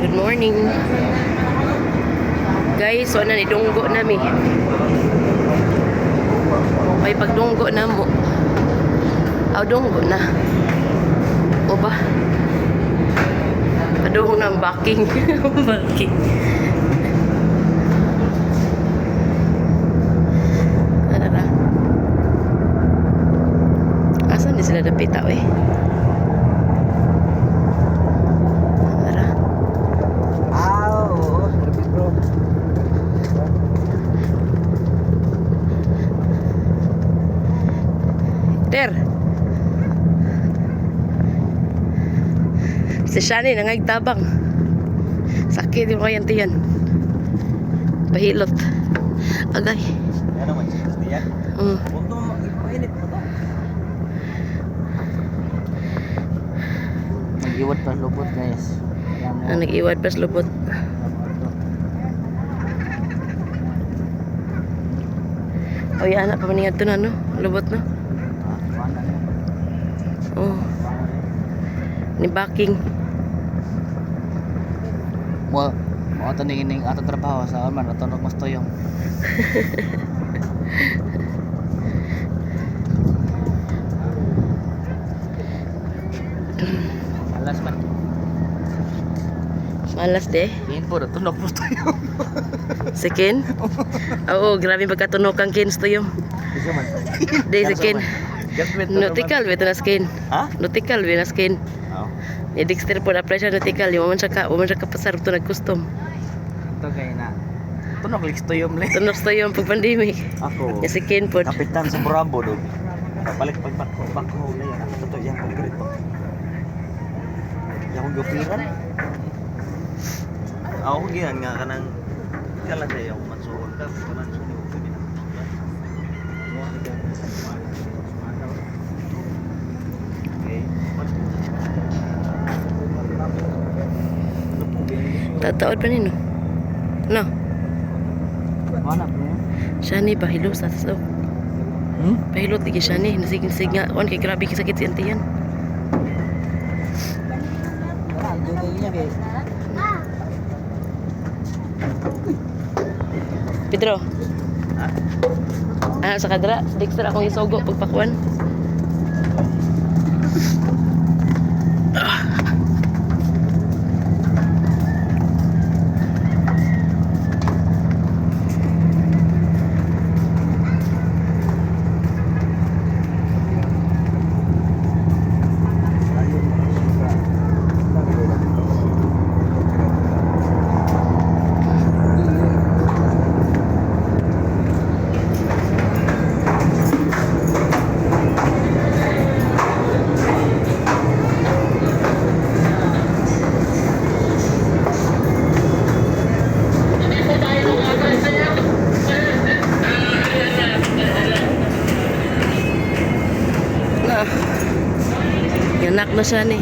Good morning. Guys, so na ni dunggo nami. May pagdunggo na mo. Aw, dunggo na. O ba? Padung na ang backing. Backing. Ano na? Asan ni sila dapita, eh? Tara. Ah, oo. Grabe, bro. Ter. Si Shani nangagtabang. Sakit yung kayang tiyan. Pahilot. Agay. Ano man, siya diyan. Huwag mo mainit mo to. Nag-iwat pa lubot, guys. Ang nag-iwad pas lubot. Oy, anak pa man to na no. Lubot no. Oh. Ni backing. Mo mo ato ning ning atong trabaho sa man ato mas tuyong. Alas man. Malas de. Tingin po, tunog mo tuyong. Si Ken? Oo, grabe pagkatunog kang Ken to yung. Isa man. De, si Ken. Nautical, beto na skin. Ha? Nautical, beto na skin. Oo. Ni Dexter po na-apply siya nautical. Yung man siya kapasar to nag-custom. Ito kay na. Tunog liks tuyong le. Tunog sa yung pag-pandemic. Ako, Ya si Ken po. kapitan sa Burabo do. Balik pag bako, bako na yan. Ako totoo yan pagkrito. Yang kong gapiran. Ako giyan nga kanang kala sa iyo mansuon ka, mansuon ni ko na. Okay. Tataod pa nino. No. Wala po. Siya ni bahilo sa taas daw. Hmm? Bahilot lagi siya ni. Nasig-sig nga. Kuan kay grabe kasakit si auntie yan. Wala, dugay niya kay. Pedro. Ah, sa kadra. Dexter akong isugo pagpakuan. Na. Yanak na siya ni.